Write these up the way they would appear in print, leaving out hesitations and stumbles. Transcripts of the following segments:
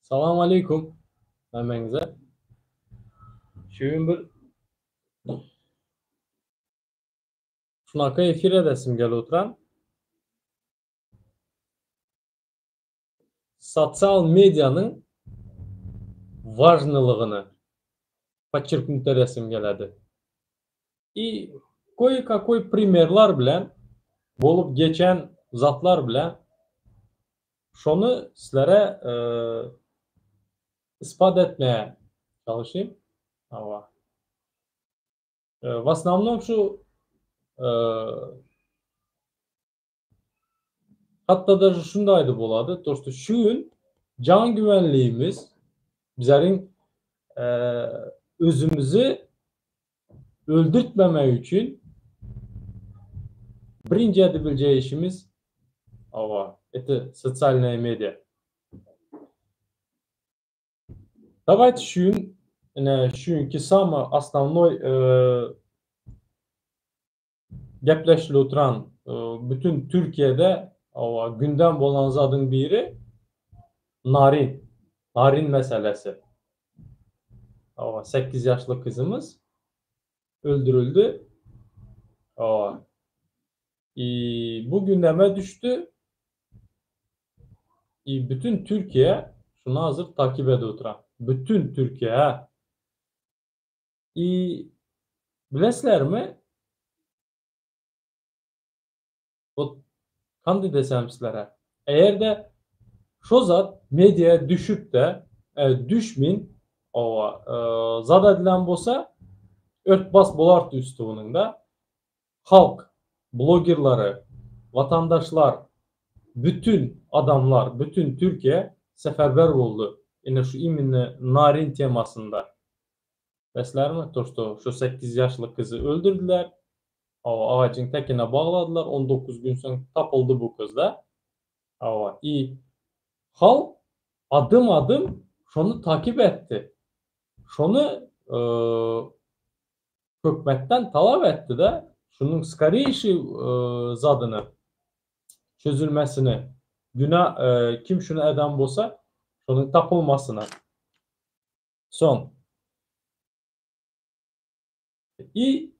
Salam aleýkum hemmäňize. Şu gün bir şunaka efir edesim gelip oturan. Sosial medianyň wažnylygyny podçerknut edesim geledi. I koý-kakoý primerlar bilen, bolup geçen zatlar bilen şony sizlere ispat etmäge çalyşayym. Hawa. W osnovnom şu Hatda daže şunda aýdyp bolady, to što şu gün jan güvenliğimiz bizleriň özümizi öldürtmemek üçin birinji edibiljek işimiz hawa, это sosialnaýa media. Dawayte şu gün ine şu günki samy osnovnoý Gepleşilip oturan bütün Türkiýede gündem bolan zadyň biri Narin, Narin meselesi. 8 ýaşly gyzymyz öldürildi. I bu gündeme düşdi. I bütün Türkiýe şuny hazır takip edip oturan. Bütün Türkiýe. I bilesizlermi? Ot kandy desem sizlere. Eger-de şo zat mediýa düşüp-de, düşmin, owa, zat edilen bolsa, ört-bas bolardy üsti bunuň-da. Halk, blogerlary, watandaşlar, bütün adamlar, bütün Türkiýe seferber boldy ine şu iminno Narin temasynda. Bilesizlermi, to što şu sekiz ýaşly gyzy öldürdiler, hawa, agajyň tekine bagladylar, 19 gün soň tapyldy bu gyz-da. Hawa, i halk adym-adym şony takip etdi. Şony hökümetden talap etdi-de, şunuň skoreyşiý zadyny, çözülmesini, günä kim şuny eden bolsa, şonuň tapylmasyny. Soň i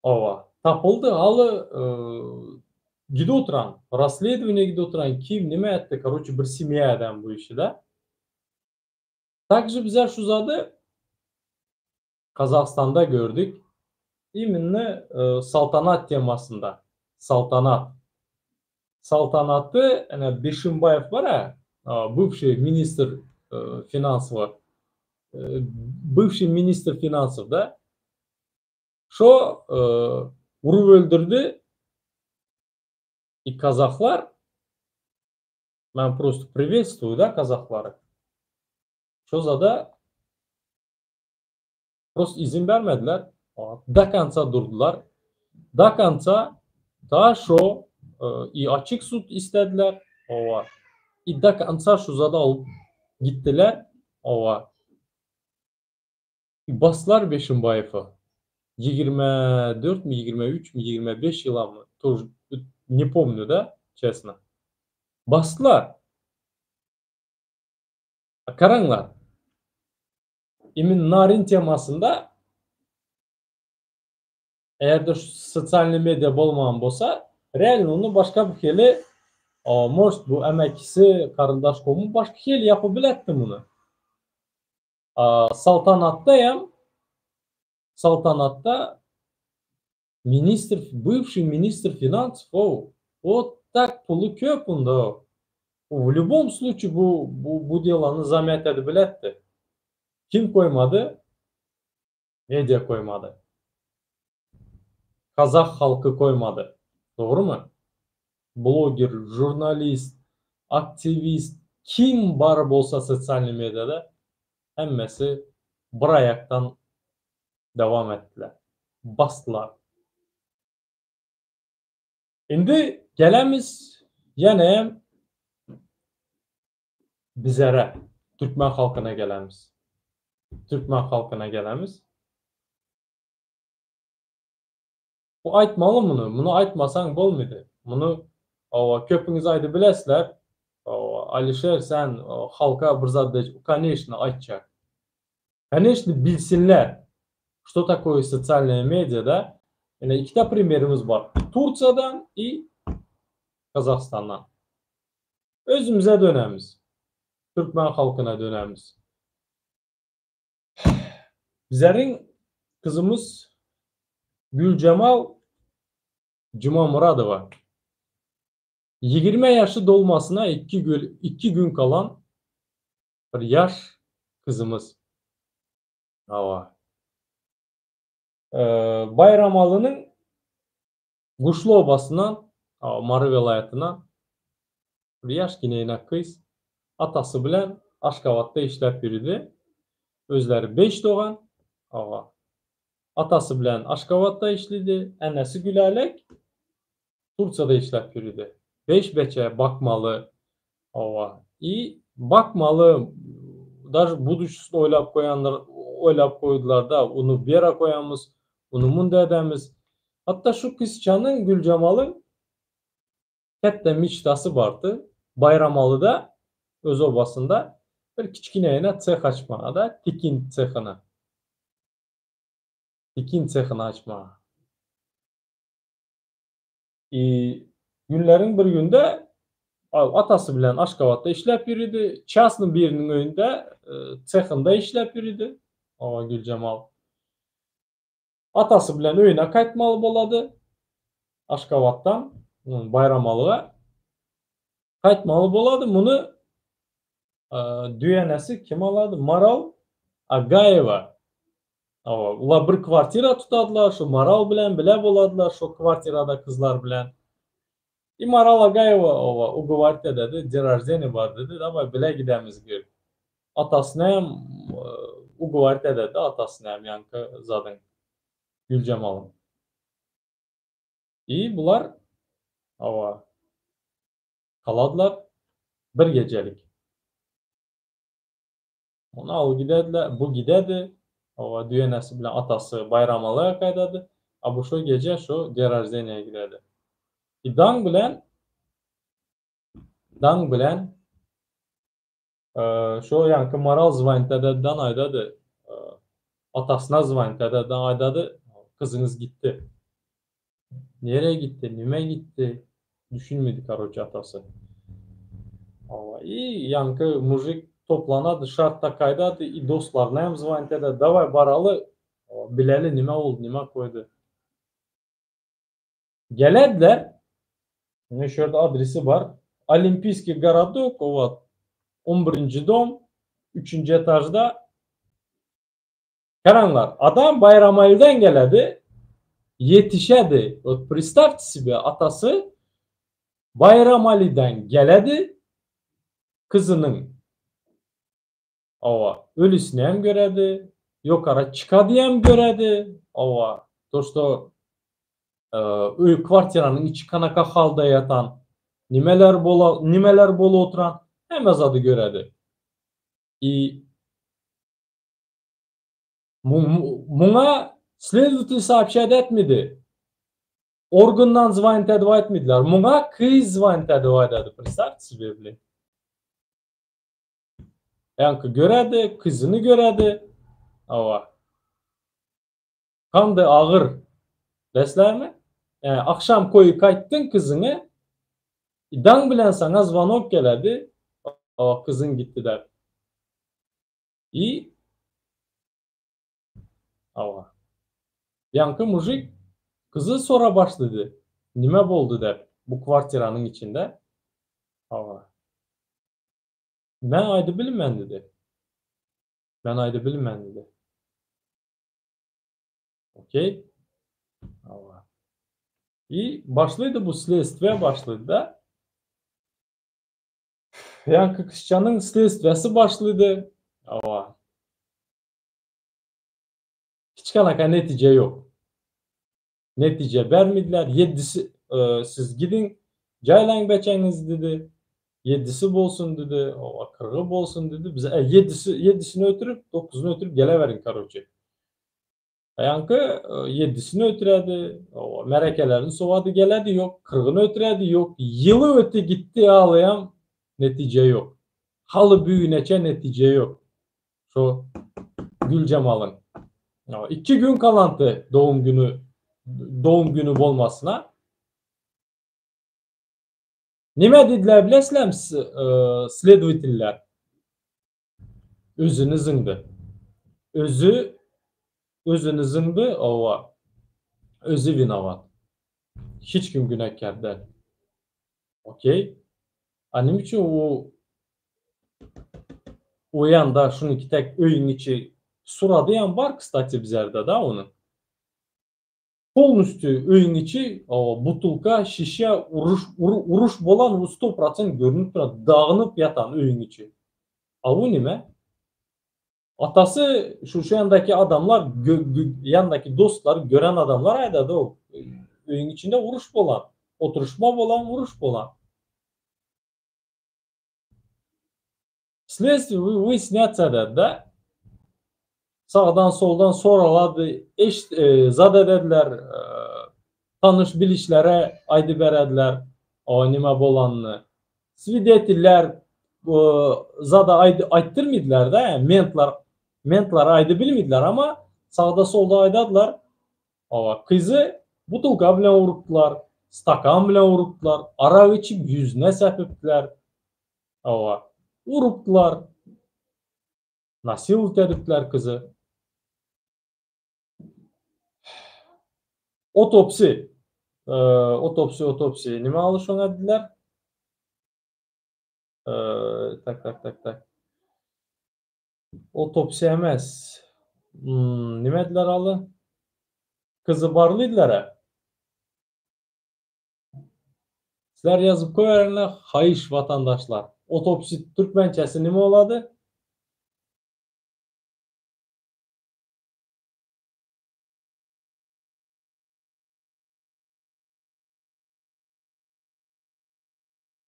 owa tapyldy haly gidip oturan rasledowaniýa gidip oturan kim nime etdi karoçe bir semýa eden bu işi da. Takže bizler şu zady Kazahstanda gördük iminno saltanat temasynda saltanat saltanaty ene Bişimbaýew bar a bywşiý ministr finansowa bywşiý ministr finansow da şo urup öldürdi i kazahlar men prosto priwetstwuýu da kazahlary şo zada Prosto izin bermediler. Do konca durdular. Do konca ta şo i açyk sud istediler. Owa. I do konca şu zady alyp gitdiler. Owa. I basdylar Beşimbaýewi. 24 mi, 23 mi, 25 ýylamy, тоже ne pomnю da, çesno. Basdylar. Garaňlar. Imin Narin temasynda eger-de şu sosialnyý media bolmagan bolsa, realno ony başga bir hili, может bu ämekisi, garyndaş kowumy başga hili ýapyp biletdi muny. Saltanatda hem Saltanatda ministr, bywşiý ministr finansow, o tak puly köp unda. W lýubom sluçi bu bu bu delany zamýat edip biletdi. Kim koýmady? Media koýmady. Kazah halky koýmady. Dogrymy? Bloger, žurnalist, aktiwist, kim bar bolsa sosialnyý mediada hemmesi bir aýakdan dowam etdiler. Basdylar. Indi gelemiz ýene bizere, türkmen halkyna gelemiz. Türkmen halkyna gelemiz. Bu aýtmaly muny, muny aýtmasaň bolmydy. Muny hawa köpüňiz aýdyp bilesizler. Hawa Alişer sen halka bir zat diýjek, koneçno aýtjak. Koneçno bilsinler, što takoýe sosialnyýa media da. Ine ikita primerimiz bar. Tursiýadan i Gazagystandan. Özümize dönemiz. Türkmen halkyna dönemiz. Bizleriň gyzymyz Güljemal Jumamyradowa 20 ýaşy dolmasyna 2 gün galan bir ýaş gyzymyz. Hawa. Baýramalynyň Guşly obasyndan, Mary welaýatyndan bir ýaş gineýnak gyz atasy bilen Aşgabatda işläp ýöridi. Özleri beş dogan. Hawa. Atasy bilen Aşgabatda işlidi. Enesi Gülälek Tursiýada işläp ýöridi. Beş beçe bakmaly. Hawa. I bakmaly, daže buduşysyny oýlap goýanlar, oýlap goýdular-da, ony bu ýere goýamyz, ony munda edemiz. Hatda şu gyzçanyň, Güljemalyň kätde miçtasy bardy. Baýramalyda, öz obasynda bir kiçginegine seh açmaga-da, tikin sehyny. Tikin sehyny açmaga. I günleriň bir günde atasy bilen Aşgabatda işläp ýöridi. Çasnyň biriniň öýünde, sehynda işläp ýöridi. Oba Güljemal. Atasy bilen öýüne gaýtmaly bolady. Aşgabatdan Baýramalyga gaýtmaly bolady. Muny düýenesi kim alady? Maral Agaýewa. Hawa, ular bir kwartira tutadylar, şu Maral bilen bile boladylar, şo kwartirada gyzlar bilen. I Maral Agaýewa owa ugowarit ededi, den roždeniýa bar dedi, daway bile gidemiz gir. Atasyna hem ugowarit ededi, atasyna hem ýaňky zadyň, Güljemalyň. I bular hawa galadylar bir gejelik. Ony alyp gidediler, bu gidedi, hawa düýenesi bilen atasy Baýramalyga gaýdady, a bu şo gije şo den roždeniýa gidedi. I daň bilen, daň bilen Şo ýaňky Maral zwanit ededidan aýdady. Atasyna zwanit ededidan aýdady, gyzyňyz gitdi. Nirä gitdi, nime gitdi, düşünmedi karoçe atasy. Hawa, i ýaňky mujik toplanady, şartda gaýdady, i dostlaryna hem zwanit ededi, daway baraly, bileli nime boldy, nime koýdy. Gelediler, ine şu ýerde adresi bar, Olimpiýskiý gorodok, owat, on birinji dom, üçünji etažda. Garaňlar, adam Baýramalydan geledi, ýetişedi. Wot predstawte sebe, atasy Baýramalydan geledi, gyzynyň Hawa, ölüsini hem göredi, ýokara çykady hem göredi. Hawa, to şto öý kwartiranyň içi kanaka halda ýatan, nimeler bola, nimeler bolup oturan hemme zady göredi. I muňa следователь сообщать etmedi. Organdan zwanit edip aýtmydylar. Muňa kyz zwanit edip aýdady. Представьте себе, блин. Ýaňky göredi, kyzyny göredi. Hawa. Kandy agyr. Bilesizlermi? Ýa akşam koýy gaýtdyň kyzyňy, daň bilen saňa zwanok geledi, hawa kyzyň gitdi däp. I hawa. Ýaňky mujik kyzy sora başlady, nime boldy däp bu kwartiranyň içinde. Hawa. Men aýdyp bilmen diýdi. Men aýdyp bilmen diýdi. Okey. Hawa. I başlaýdy bu sledstwiýa başlaýdy-da. Ýaňky kişçanyň sledstwiýasy başlaýdy. Hawa. Hiç kanaka netije ýok. Netije bermediler. Ýedisi siz gidiň, jaýlaň beçäňizi diýdi. Ýedisi bolsun diýdi, owa kyrgy bolsun diýdi. Bize ýedisi ýedisini ötürip, dokuzyny ötürip geleweriň karoçe. Ýaňky ýedisini ötüredi, owa märekelerini sowady geledi, ýok, kyrgyny ötüredi, ýok. Ýyly öti gitdi ýalyam netije ýok. Haly bügüneçe netije ýok. Şo Güljemalyň. Iki gün galandy dogum güni dogum güni bolmasyna. Nime diýdiler bilesizlermi sledowatiller? Özüni zyňdy. Özü özüni zyňdy, owa. Özü winowat. Hiç kim günäkär däl. Okey. A nime üçin o o ýanda şunuňky tek öýüň içi suradyýam bar kstati bizerde da onuň. Polnustýu öýüň içi butulka, şişe, uruş uruş bolan bu sto prosent görünip duran dagynyp ýatan öýüň içi. A bu nime? Atasy şu şu ýandaky adamlar ýandaky dostlary gören adamlar aýdady o öýüň içinde uruş bolan, oturyşma bolan, uruş bolan. Sledstwiýe wyýasnýatsa ededi-de. Sagdan soldan soralady, eş zat edediler, tanyş bilişlere aýdyberediler o nime bolanyny. Swidetiller zada aýtdyrmydylar-da, mentlar mentlar aýdybilmediler, amma sagda solda aýdadylar. Hawa, gyzy butulka bilen urupdylar, stakan bilen urupdylar, arak içip ýüzüne sepipdiler. Hawa, urupdylar. Nasilut edipdiler gyzy. Otopsi. Otopsi, otopsi. Nime aly şoňa eddiler? Tak, tak, tak, tak. Otopsiýa emes. Nime ediler aly? Gyzy barlydylar-a. Sizler ýazyp goýbereňler haýyş watandaşlar. Otopsi türkmençesi nime bolady?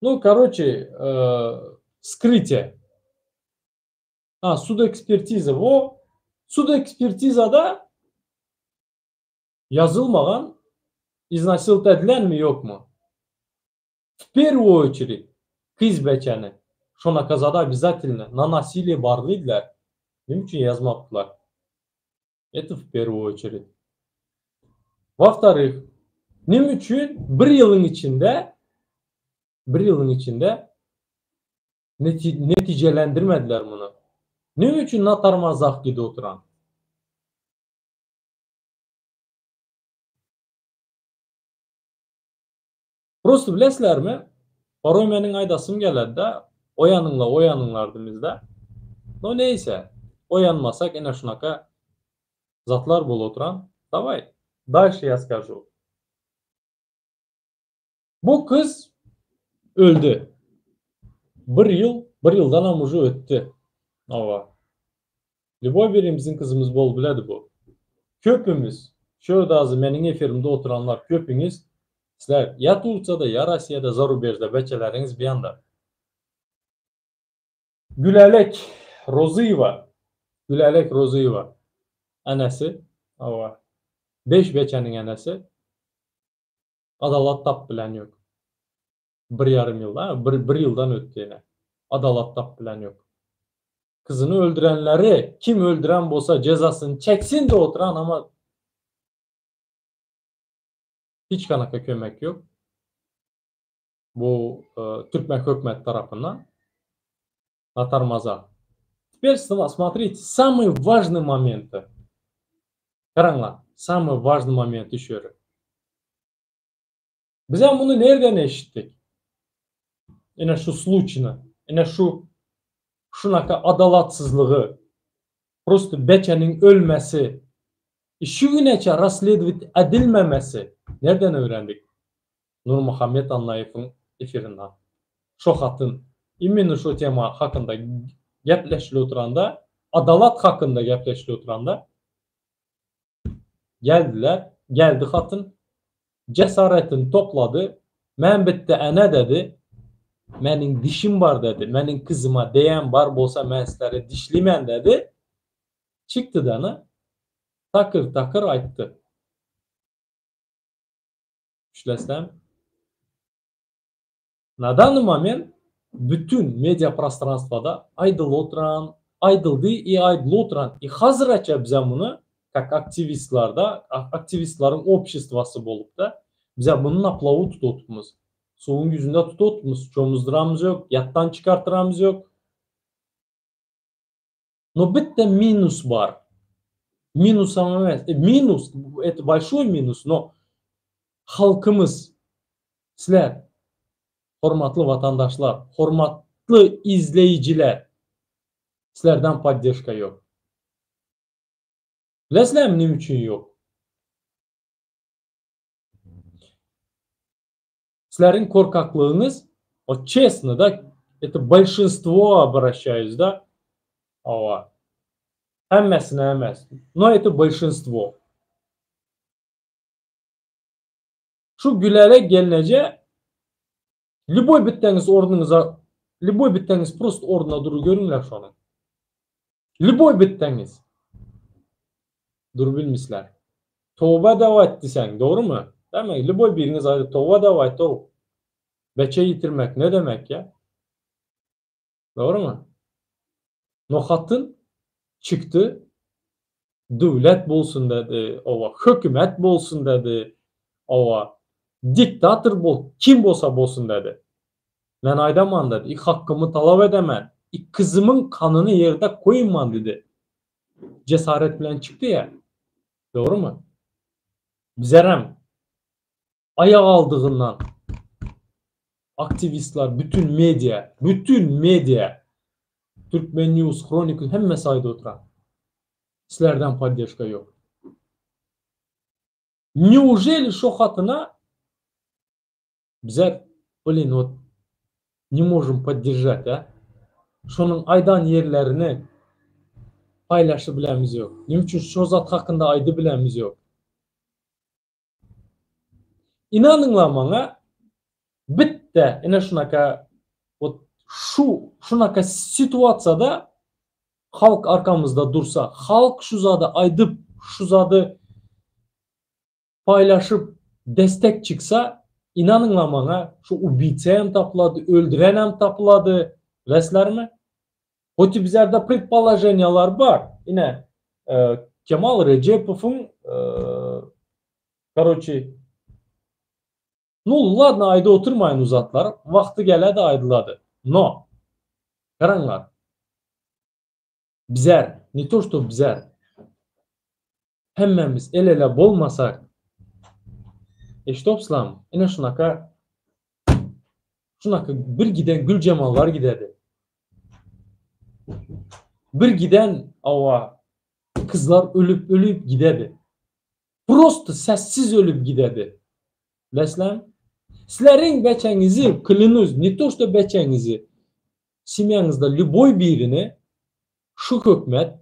Nu karoçe wskrytiýe. Ha sudekspertiza wo sudekspertizada ýazylmagan iznasilt edilenmi ýokmy? W perwu oçerit gyz beçäni şo nakazada obizatelno na nasiliýe barlydylar neme üçin ýazmapdylar? Eto w perwu oçerit. Wo wtoryh neme üçin bir ýylyň içinde bir ýylyň içinde Netijelendirmediler muny. Neme üçin na tarmazah gidip oturan? Prosto bilesizlermi? Poroý meniň aýdasym geledi-de, oýanyňlar, oýanyňlar dimizde. No neýse, oýanmasak ine şunaka zatlar bolup oturan. Daway, dalşe ýa skažu. Bu gyz öldi. Bir ýyl, bir ýyldanam uje ötdi. Hawa. Lýuboý birimiziň gyzymyz bolup biledi bu. Köpümiz, şu ýerde azy meniň efirimde oturanlar köpüňiz sizler ýa Tursiýada, ýa Rossiýada, zarubežde beçeleriňiz bir ýanda. Gülälek Rozyýewa, Gülälek Rozyýewa enesi, hawa. Beş beçäniň enesi. Adalat tap bilen ýok. Bir ýarym ýyl, a, bir, bir ýyldan ötdi ine. Adalat tap bilen ýok. Kyzyny öldürenleri kim öldüren bolsa jezasyny çeksin de oturan ama hiç kanaka kömek ýok. Bu türkmen hökümeti tarapyndan na tarmaza. Teper smotrite, samyý важnyý momenty. Garaňlar, samyý важnyý momenti şu ýeri. Bizem muny nerden eşitdik? Ine şu sluçyny, ine şu. Şunaka adalatsyzlygy, prosto beçeniň ölmesi, şu güneçe rasledowat edilmemesi nerden öwrendik? Nurmuhammet Annaýewiň efirinden. Şo hatyn imенно şo tema hakynda gepleşilip oturanda, adalat hakynda gepleşilip oturanda geldiler, geldi hatyn, cesaretini toplady, men bitti ene dedi, meniň dişim bar dedi, meniň kyzyma deýän bar bolsa men sizleri dişlimen dedi, çykdy dana, takyr-takyr aýtdy. Düşlesem. Na danny moment bütün media prostranstwoda aýdylyp oturan, aýdyldy i aýdylyp oturan i haziraça bize muny kak aktiwistlarda, aktiwistleriň obşestwasy bolupda bize muny na plawu tutup otupmyz. Suwuň ýüzünde tutup otupmyz, çomuzdyramyz ýok, ýatdan çykartyramyz ýok. No bitte minus bar. Minusam emes. E, minus, это большой minus, no halkymyz, sizler, hormatly watandaşlar, hormatly izleýjiler, sizlerden poddežka ýok. Bilesizlermi näme üçin ýok? Sizleriň korkaklygyňyz, вот честно, да, это большинство обращаюсь, да, hawa, hemmesine emes, но это большинство. Şu Gülälek gelneje lýuboý bitdeňiz ornuňyza, lýuboý bitdeňiz prosto ornuna durup görüňler şonuň. Lýuboý bitdeňiz. Durup bilmisler. Toba dawat diýseň, dogrumy? Dämi? Lýuboý biriňiz aýdyp toba dawat-ow. Beçe ýitirmek ne demek ýa? Dogrumy? No hatyn çykdy, döwlet bolsun dedi, owa, hökümet bolsun dedi, owa, diktator bol, kim bolsa bolsun dedi. Men aýdaman dedi, i hakkymy talap edemen, i kyzymyň kanyny ýerde koýman dedi. Jesaret bilen çykdy ýa. Dogrumy? Bizerem aýak aldygyndan aktiwistler, bütün media, bütün media, Türkmen News, Chronicle hemmesi aýdyp oturan. Sizlerden poddežka ýok. Neujeli şo hatyna Bizler blin wot ne možem podderžat a. Şonuň aýdan ýerlerini paýlaşy bilemiz ýok. Neme üçin şo zat hakynda aýdy bilemiz ýok. Ynanyňla maňa bitde ine şunaka wot şu şunaka situasiýada halk arkamyzda dursa, halk şu zady aýdyp, şu zady paýlaşyp destek çyksa inanyňla maňa şu ubiýca hem tapylady öldüren hem tapylady bilesizlermi hoti bizlerde predpoloženiýalar bar ine Kemal Rejepowyň karoçi nu ladno aýdyp oturmaýyn uzatlar wagty geledi aýdylady no garaňlar Bizler, ne to što bizler, hemmämiz el-ele bolmasak, eşidopslam, ine şunaka, şunaka bir giden Güljemallar gidedi. Bir giden, awa, kyzlar ölüp-ölüp gidedi. Prosto sessiz ölüp gidedi. Bilesizlermi? Sizleriň beçeňizi, klýnus, ne to što beçeňizi, semýaňyzda lýuboý birini şu hökümet,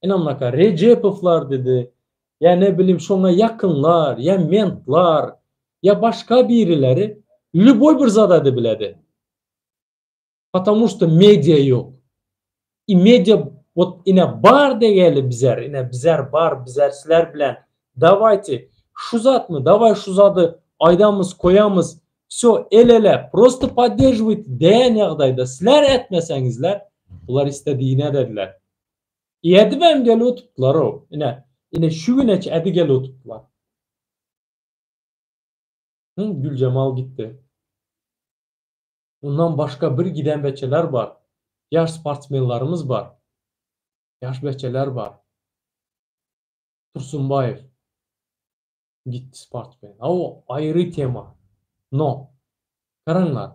ine munaka Rejepowlar dedi, ýa ne bilim şoňa ýakynlar, ýa mentlar, ýa başga birileri lýuboý bir zat ede biledi. Потому что media ýok. I media wot ine bar degeli bizer, ine bizer bar, bizer sizler bilen. Dawayte şu zatmy, daway şu zady aýdamyz, koýamyz, Vsyo el ele prosto podderžiwayt däýen ýagdaýda sizler etmeseňizler bular istediğini edediler. I edibem gelip oturtdylar-ow. Ine, ine şu güneç edi gelip oturtdylar. Hı, Güljemal gitdi. Ondan başga bir giden beçeler bar. Ýaş sportsmenlarymyz bar. Ýaş beçeler bar. Tursunbaýew. Gitdi sportsmen. A o aýry tema. No. Garaňlar.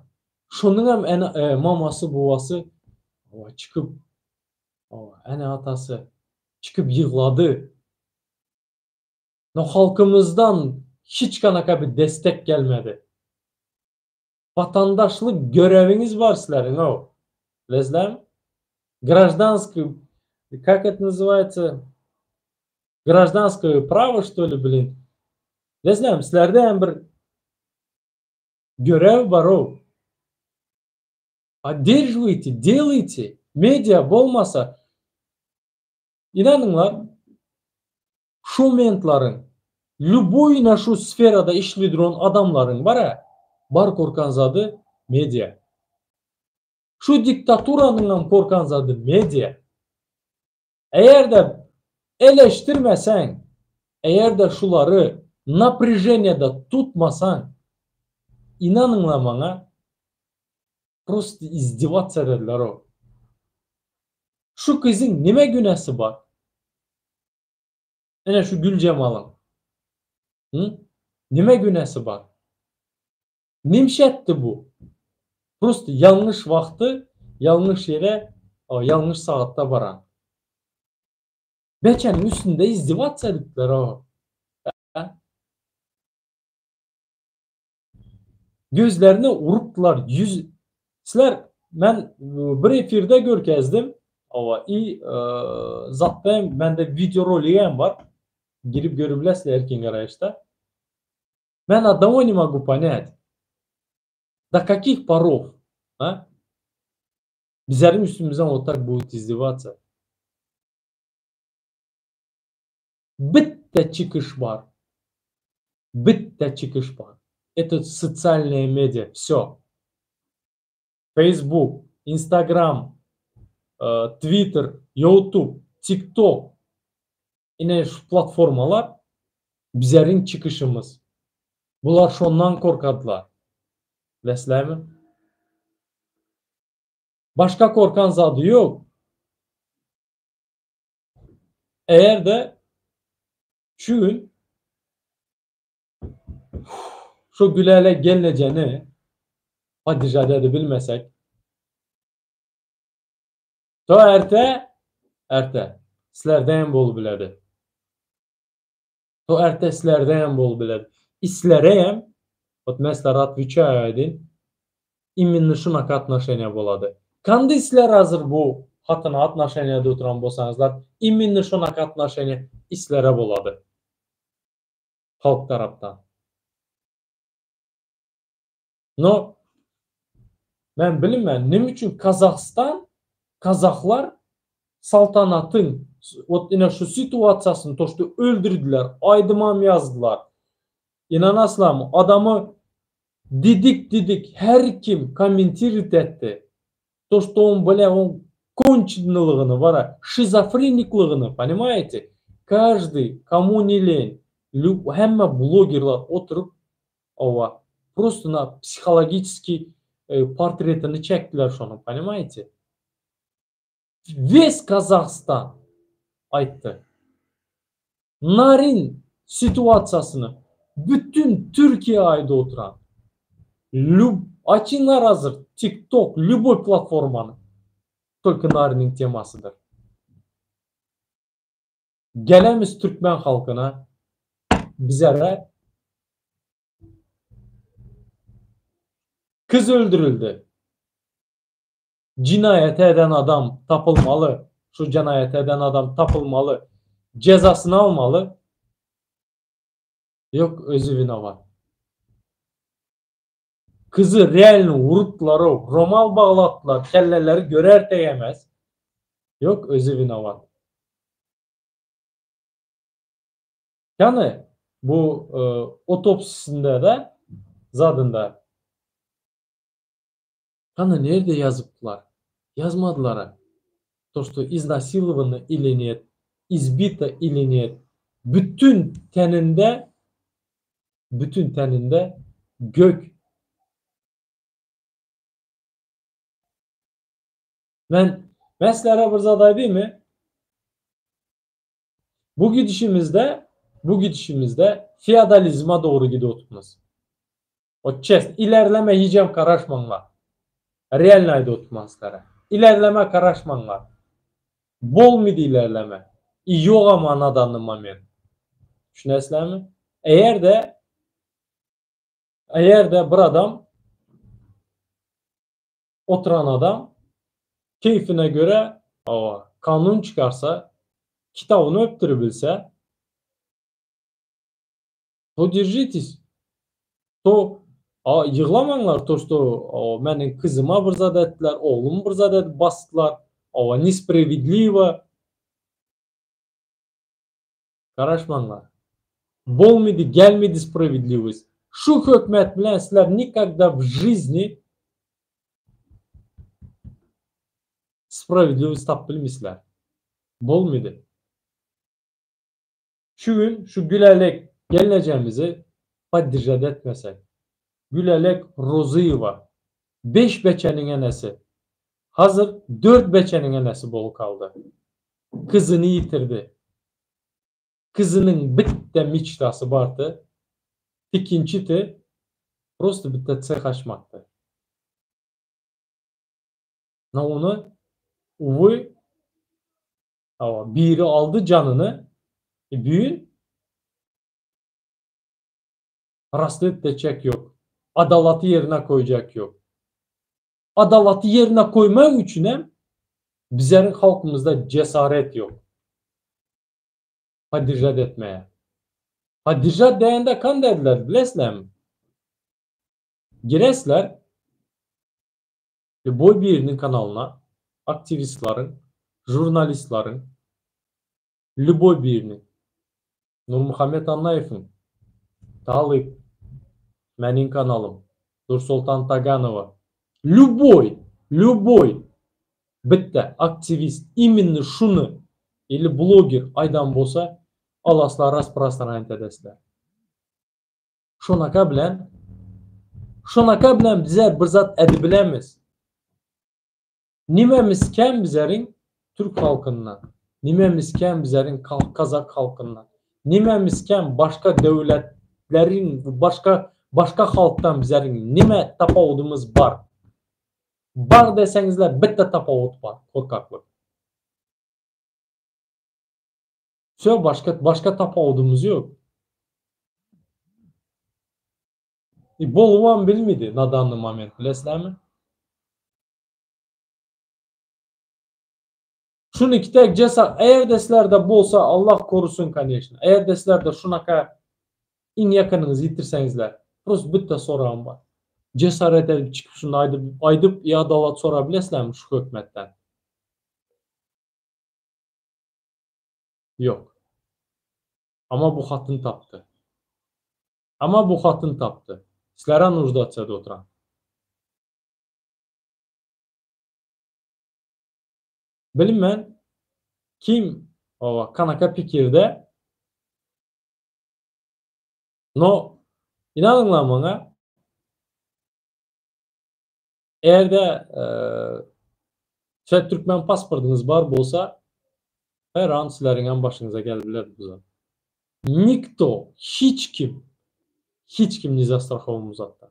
Şonuň hem ene, e, mamasy, bubasy. Hawa, çykyp, hawa, ene-atasy çykyp ýyglady. No halkymyzdan hiç kanaka bir destek gelmedi. Watandaşlyk görewiňiz bar sizleriň-ow. Bilesizlermi? Grajdanskiý, kak это nazywaýtsa, grajdanskoýe prawo što li blin. Bilesizlermi, sizlerde hem bir görew bar-ow. Podderžiwaýte, delajte. Media bolmasa, inanyňlar, Şomentlaryň, lýuboý na şu sferada işli duran adamlaryň bar-a, bar korkan zady media. Şu diktaturanyňam korkan zady media. Eger-de eleştirmeseň, eger-de şulary naprýaženiýada tutmasaň, inanyňla maňa, prosto izdewatsa ederler-ow. Şu gyzyň nime günäsi bar? Ine şu Güljemalyň. Hı? Nime günäsi bar? Nimşe etdi bu? Prosto ýalňyş wagty, ýalňyş ýere, ýalňyş sagatda baran. Beçäniň üstünde izdewatsa edipdiler o. Gözlerine urupdylar ýüz Sizler men bir efirde görkezdim owa i zatda hem mende wideo roligi hem bar girip görüp bilesizler erkin garaýyşda men odnogo ne mogu ponять do kakih porov a bizleriň üstümizden wot tak budut izdewatsa Bitte çykyş bar. Bitte çykyş bar. Это sosialnyýa media, vsё. Facebook, Instagram, Twitter, Youtube, TikTok ine şu platformalar bizleriň çykyşymyz. Bular şondan korkadylar. Bilesizlermi? Başga korkan zady ýok. Eger-de şu gün şu Gülälek gelnejeni podderžat edebilmesek, to erte, erte sizlerde hem bolup biledi. To erte sizlerde hem bolup biledi. Islere hem, wot men sizlere otweçaýu aýdyn, Iminno şunaka atnoşeniýa bolady. Kandy sizler hazir bu hatyna atnoşeniýada oturan bolsaňyzlar, iminno şonaka atnoşeniýa islere bolady. Halk tarapdan. No, men bilinmän, neme üçin Kazahstan, kazahlar saltanatyň wot ine şu situasiýasyny to şto öldürdiler, aýdymam ýazdylar. Ynanaslarmy, adamy Didik didik her kim kommentirowat etdi. To što on blä on konçennylygyny bara şizofreniklygyny ponimaýete každyý komu ne len lýub hemme blogerlar oturyp owa prosto na psihologiçeskiý portretini çekdiler şonuň ponimaýete wes Kazahstan aýtdy Narin situasiýasyny bütin Türkiýe aýda oturan lýub açyňlar hazir tik tok lýuboý platformany tolko Nariniň temasydyr. Gelemiz türkmen halkyna bizere kyz öldürildi. Jenaýaty eden adam tapylmaly, şu jenaýaty eden adam tapylmaly, jezasyny almaly. Ýok, özi winowat. Kyzy realny urupdylar-ow, romal baglatdylar, kelleleri görer tegemez. Ýok, özi winowat. Ýany bu otopsisinde-de zadynda Hany nirde ýazypdylar? Ýazmadylara. To što iznasilovana ili net, izbita ili net, bütün teninde bütün teninde gök. Men men sizlere bir zat aýdaýmy? Bu gidişimizde bu gidişimizde feodalizme dogry gidip otyrmyz. Ot çest ilerleme hijem garaşmaňlar. Realno aýdyp otyrman sizlere. Ilerlemä garaşmaňlar. Bolmydy ilerleme. I ýogam na danny moment. Düşünesizlermi? Eger-de eger-de bir adam oturan adam keýfine görä hawa kanun çykarsa, kitabyny öpdüribilse, to держитесь. To a ýyglamaňlar to što meniň kyzyma bir zat etdiler, oglumy bir zat edip basdylar, hawa nespravedliwo. Garaşmaňlar. Bolmydy, gelmedi spravedliwost. Şu hökümet bilen sizler nikogda w žizni spravedliwost tapyp bilmeýsizler. Bolmydy. Şu gün şu Gülälek gelnejemizi podderžat etmesek. Gülälek Rozyýewa beş beçeniň enesi. Hazir dört beçeniň enesi bolup kaldy. Kyzyny ýitirdi. Kyzynyň bitte meçtasy bardy. Tikinçidi. Prosto bitte tseh açmakdy. No ony uwy hawa biri aldy janyny e büýün raslet etjek ýok. Adalaty ýerine koýjak ýok. Adalaty ýerine koýmak üçinem bizleriň halkymyzda jesaret ýok. Podderžat etmäge. Podderžat diýende kanda ediler bilesizlermi? Giresizler lýuboý biriniň kanalyna, aktiwistleriň, žurnalistleriň, lýuboý biriniň, Nurmuhammet Annaýewiň, Talyp, meniň kanalym, Nursoltan Taganowa, lýuboý, lýuboý bitta aktiwist iminno şuny ili bloger aýdan bolsa, alaslar rasprostranit edesizler. Şonaka bilen, şonaka bilen bizler bir zat edibilemiz. Nimemiz kem bizleriň türk halkyndan? Nimemiz kem bizleriň kazak halkyndan? Nimemiz kem başga döwletleriň, başga başga halkdan bizleriň nime tapawudymyz bar? Bar deseňizler bitte tapawut bar, korkaklyk. Wsё, başga başga tapawudymyz ýok. I bolubam bilmedi na danny moment bilesizlermi? Şuny kitek jesa eger-de sizlerde bolsa Allah korusun koneçno. Eger-de sizlerde şunaka iň ýakynyňyzy ýitirseňizler prosto bitta soragym bar. Jesaret edip çykyp şuny aýdyp aýdyp i adalat sorap bilesizlermi şu hökümetden? Ýok. Amma bu hatyn tapdy. Amma bu hatyn tapdy. Sizlere нуждаться edip oturan. Bilmen kim hawa kanaka pikirde no inanyňlar maňa egerde size türkmen pasportyňyz bar bolsa her an sizleriňem başyňyza gelip biler bu zat. Nikto hiç kim hiç kim ne zastrahowan bu zatdan.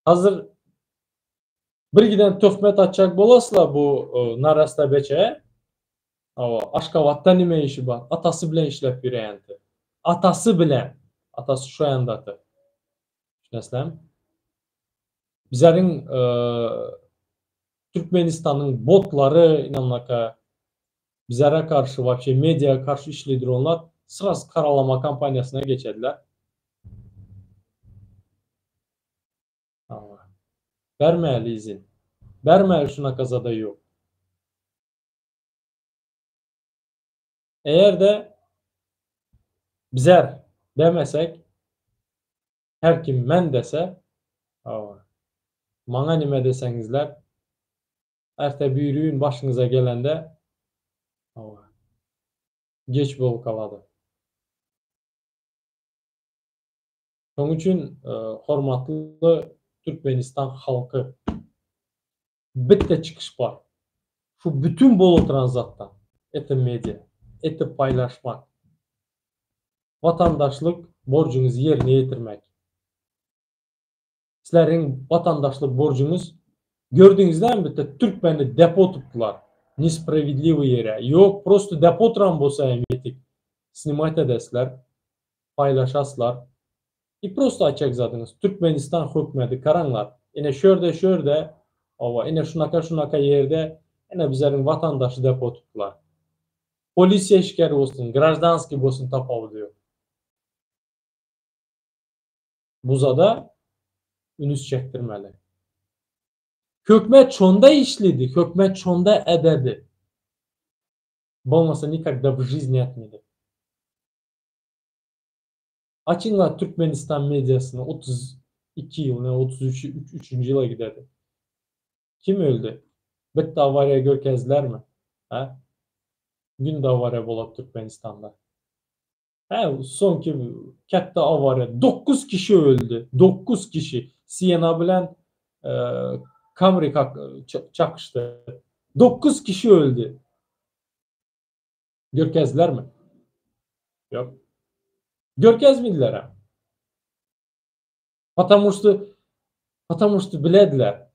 Hazir bir giden töhmet atjak bolasla bu narasta beçe. Hawa, Aşgabatda nime işi bar? Atasy bilen işläp ýöräýenti. Atasy bilen. Atasy şu ýandaty. Düşünesizlermi? Bizleriň Türkmenistanyň botlary inanlaka bizlere garşy wapşe media garşy işleýdir onlar sraz karalama kampaniýasyna geçediler. Bermäli izin. Bermäli şu nakazada ýok. Eger-de bizer demesek, her kim men dese, hawa, maňa nime deseňizler, erte birigün başyňyza gelende, hawa, geç bolup galady. Şonuň üçin hormatly Türkmenistan halky bitte çykyş bar. Şu bütün bolup oturan zatdan, это media, это paýlaşmak. Watandaşlyk borjuňyzy ýerine ýetirmek. Sizleriň watandaşlyk borjuňyz gördüňizlämi bitte türkmeni depo tutdylar. Nespravedliwy ýere. Ýok prosto depo oturan bolsa hem ýetik. Snimat edesizler. Paýlaşaslar. I prosto aýtjak zadyňyz Türkmenistan hökmedi garaňlar. Ine şörde şörde owa ine şunaka şunaka ýerde ine bizleriň watandaşy depo tutdylar. Polisiýa işgäri bolsun graždanskiý bolsun tapawudy ýok. Buzada ünüs çekdirmeli. Hökmet şonda işledi, hökmet şonda ededi. Bolmasa nikogda w žizni etmedi. Açyňlar Türkmenistan mediasyny 32 ýyl ne 33 üçünji ýyla gidedi. Kim öldi? Bitta awariýa görkezdilermi? Hä? Günde awariýa bolady Türkmenistanda. Hä, soňky kätde awariýa 9 kişi öldi. 9 kişi. Siena bilen Camry çakyşdy. 9 kişi öldi. Görkezdilermi? Ýok. Görkezmediler hem. Потому что потому что bilediler.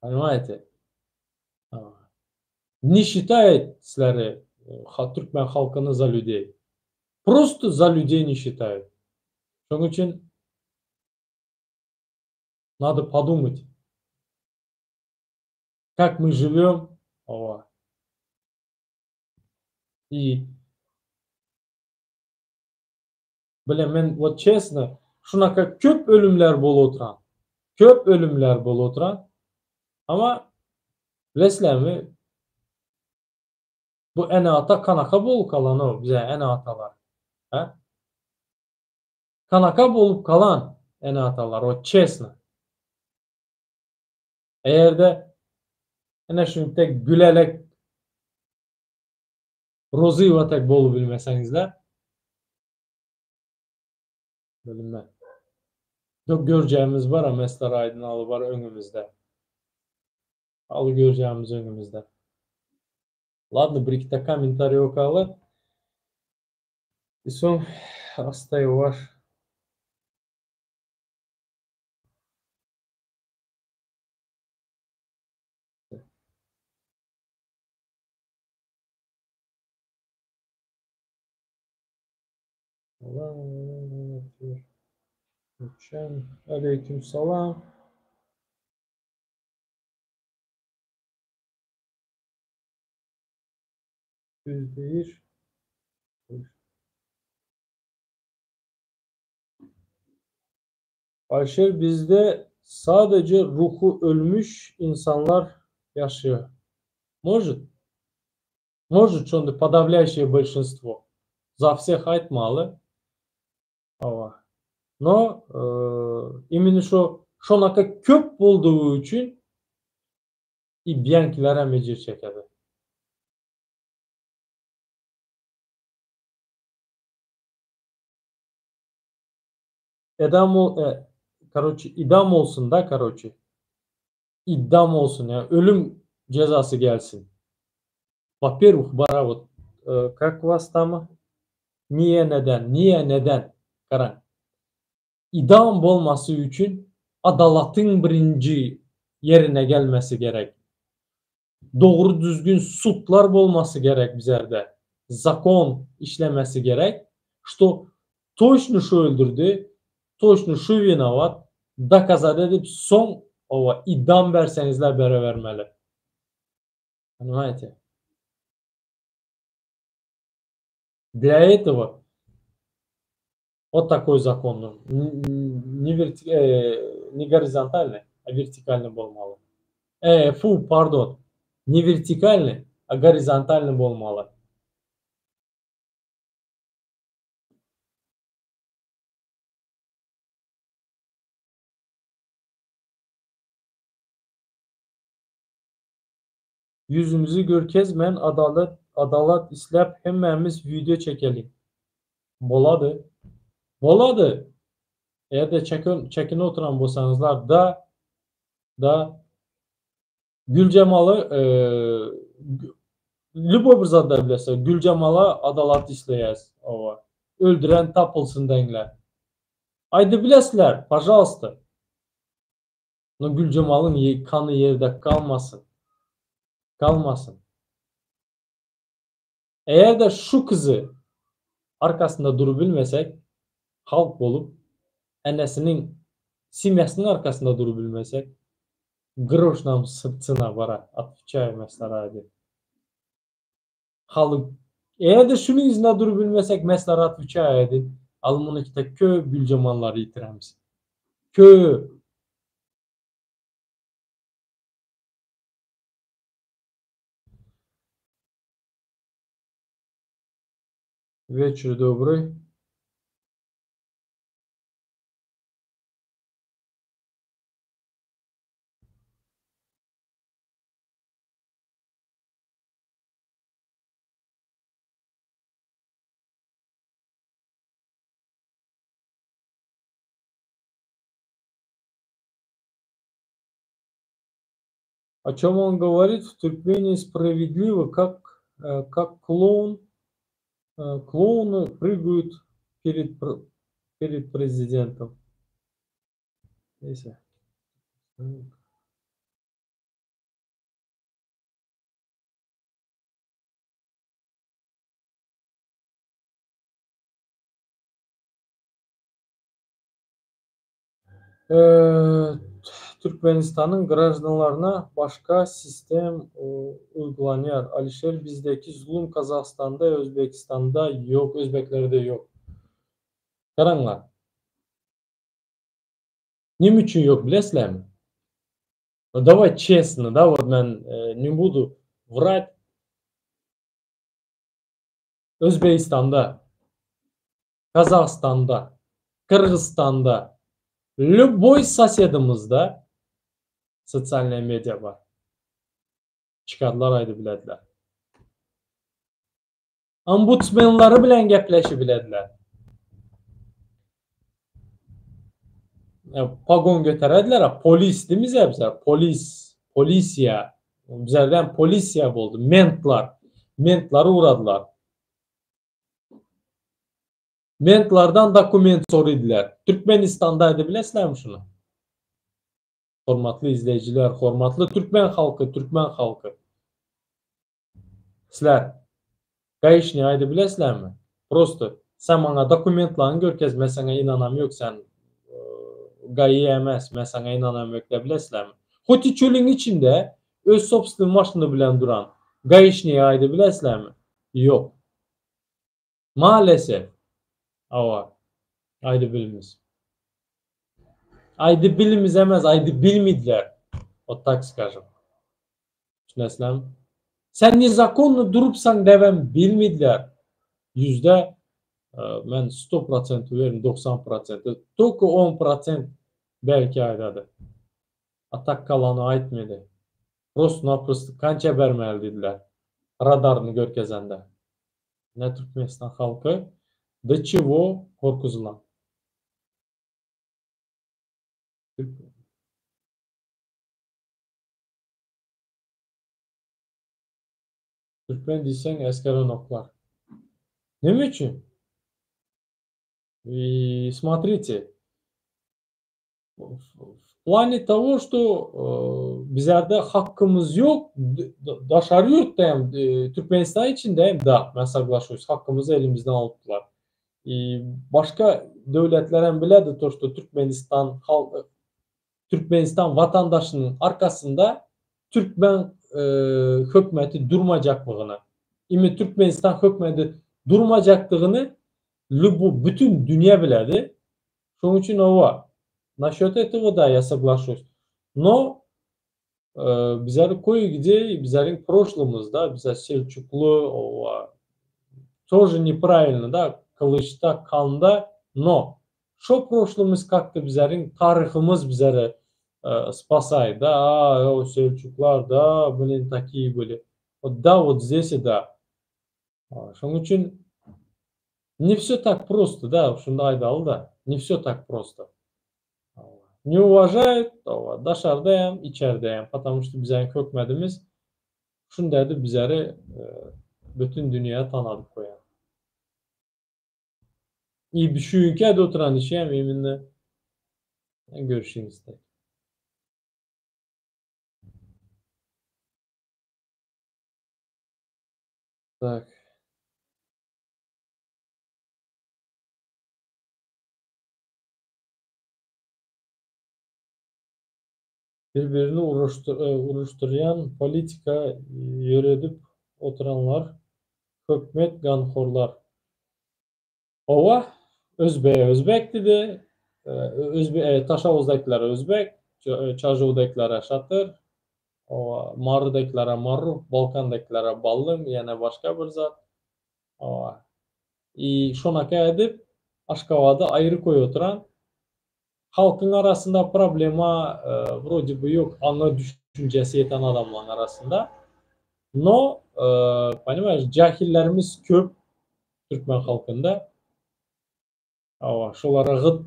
Понимаете? Не считает sizleri türkmen halkyny za людей. Просто za людей не считают. Şonuň üçin надо подумать. Как мы живем? Hawa. И Bile men wot çesno şunaka köp ölümler bolup oturan. Köp ölümler bolup oturan. Ama bilesizlermi bu ene-ata kanaka bolup kalan o bize ene-atalar. Hä? Kanaka bolup kalan ene-atalar wot çesno. Eger-de ene şuny tek Gülälek Rozyýewa tek bolubilmeseňizler bilinmez. Ýok görjegimiz bar a Mesler Aýdyn aly bar öňümizde. Aly görjegimiz öňümizde. Ladno bir ikide kommentariý okaly. I soň asta ýuwaş. Aleýkim salam. %1. Ayşe bizde sadece ruhu ölmüş insanlar ýaşaýar. Может? Может şonda podawlýaýşiýe bolşinstwo. Za wseh aýtmaly. Hawa. No, imенно şo şonaka köp boldugy üçin i biýankilerem ejir çekedi. Edam ol, e, karoçe, idam bolsun da, karoçe. Idam bolsun, ýa ölüm jezasy gelsin. Во-первых, bara wot, kak was tam, niýe neden, niýe neden, garaň. Idam bolmasy üçin adalatyň birinji ýerine gelmesi gerek. Dogry düzgün sudlar bolmasy gerek bizerde. Zakon işlemesi gerek, şto toçno şu öldürdi, toçno şu winowat, dokazat edip soň owa idam berseňizler berebermeli. Ponimaýte? Dlya etogo wot takoý zakon ne werti ne gorizontalnyý, a wertikalnyý bolmaly. E, fu, pardon, ne wertikalnyý, a gorizontalnyý bolmaly. Ýüzümizi görkezmän adalat adalat isläp hemmämiz wideo çekeliň. Bolady. Bolady. Eger-de çeken çekine oturan bolsaňyzlar da da Güljemaly lýuboý bir zat da bilese Güljemala adalat isleýäs owa. Öldüren tapylsyn deňler. Aýdybilesizler, pažalsta. No Güljemalyň kany ýerde galmasyn. Galmasyn. Eger-de şu kyzy arkasynda durubilmesek, halk bolup, enesiniň, semýasynyň arkasynda durubilmesek, groş nam tsena bara, otwçaýu mesler aýdy. Halyk, eger-de şunuň yzynda durubilmesek, mesler otwçaýu aýdy, al muny-da köp Güljemallary ýitiremiz. Köp. Вечер добрый. О чем он говорит? В Туркмении справедливо, как, э, как клоун, э, клоуны прыгают перед, перед президентом. Neyse. Türkmenistanyň graždanlaryna başga sistem uygulanýar. Alişer bizdeki zulum Kazahstanda, Özbekistanda ýok, özbeklerde ýok. Garaňlar. Neme üçin ýok bilesizlermi? Давай честно, да, вот men не буду врать. Özbegistanda, Kazahstanda, Gyrgyzystanda, lýuboý sosedimizde sosialnyý media bar. Çykardylar aýdyp bilediler. Ombudsmenlary bilen gepleşip bilediler. Pogon göterediler, polis diýmiz bizler, polis, polisiýa. Bizlerden polisiýa boldy, mentlar. Mentlary uradylar. Mentlardan dokument soradylar. Türkmenistandaydy bilesizlermi şuny? Hormatly izleýjiler, hormatly türkmen halky, türkmen halky. Sizler гаишник aýdyp bilesizlermi? Prosto sen maňa dokumentlaryňy görkez, men saňa ynanam ýok, sen ГАИ emes, men saňa ynanam ýok diýip bilesizlermi? Hoti çölüň içinde öz собственный maşyny bilen duran гаишник aýdyp bilesizlermi? Ýok. Maalesef. Hawa. Aýdyp bilimiz. Aýdyp bilimiz emes, aýdyp bilmediler. Вот так скажем. Düşünesizlermi? Sen nezakonno durupsaň debem bilmediler. Yüzde men 100% uwerin, 90%. Только 10% belki aýdady. A tak galany aýtmady. Prosto-naprosto kança bermeli diýdiler. Radaryny görkezende. Ne Türkmenistan halky do çego gorkuzylan. Türkmen diýseň esgerenoklar. Neme üçin? И смотрите, в плане того, что bizlerde hakkymyz ýok, daşary ýurtda hem, Türkmenistan içinde hem da, men соглашусь, hakkymyzy elimizden alypdylar. И başga döwletler hem biledi то, что Türkmenistan halk Türkmenistan watandaşynyň arkasynda türkmen hökümeti durmajaklygyny, imi Türkmenistan hökümeti durmajakdygyny bu bütün dünýä biledi. Şonuň üçin owa, насчет этого да, я соглашусь. Но bizler кое-где, bizleriň прошлымызда, bizler Selçukly, owa, тоже неправильно, да, gylyçda, kanda, но şo прошлымыз как-то bizleriň taryhymyz bizleri спасает, да, а, о, Selçuklar, да, блин, такие были. Вот да, вот здесь и да. Şonuň üçin не все так просто, да, şunda aýdaly da, не все так просто. Не уважают, daşarda hem, içerde hem, потому что bizleriň hökümetimiz şundaydy bizleri bütün dünýä tanadyp goýan. И şu ülkede oturan işi hem imенно görüşüňizde. Tak. Bir-birini uruşdyrýan politika ýöredip oturanlar hökmet ganhorlar. Hawa, özbege özbek diýdi, Taşawuzdakylara özbek, Çarjowdakylara şatyr, hawa, Marydakylara marruk, Balkandakylara ballym, ýene başga bir zat. Hawa. I şonaka edip Aşgabady aýry koýup oturan. Halkyň arasynda problema wrode by ýok, aňa düşünjesi ýeten adamlaryň arasynda. No, ponimaýeş, jahillerimiz köp türkmen halkynda. Hawa, şolara gyt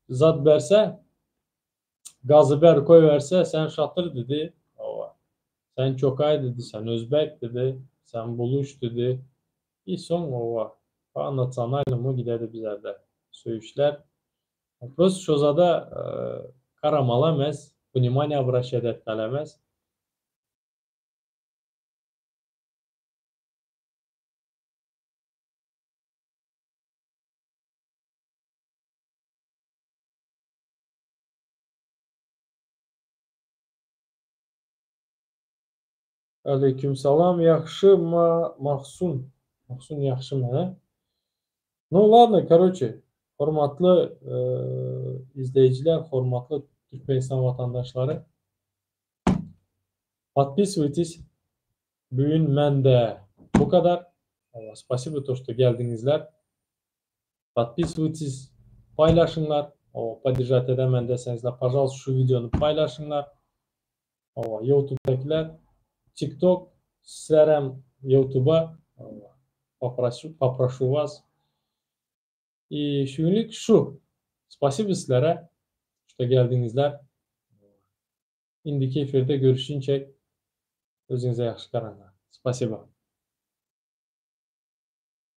zat berse, gazy ber koýberse, sen şatyr diýdi. Hawa. Sen çokaý diýdi, sen özbek diýdi, sen buluş diýdi. I soň hawa, pa nasionalnymy gidedi bizlerde söýüşler. Prosto şo zada garamaly emes, wнимание obraşat etmeli emes. Aleýkim salam ýagşy ma Mahsun Mahsun ýagşymy hä Nu ladno karoçe hormatly izleýjiler hormatly Türkmenistan watandaşlary podpisywaytes bu gün mende bu kadar spasibo to što geldiňizler podpisywaytes paýlaşyňlar podержать edemen deseňizler pažalsta şu wideony paýlaşyňlar Hawa youtubedakiler tiktok sizlerem youtuba poprosu poproşu was i şu günlük şu spasibo sizlere şto geldiňizler indiki efirde görüşinçek özüňize ýagşy garaňlar spasibo.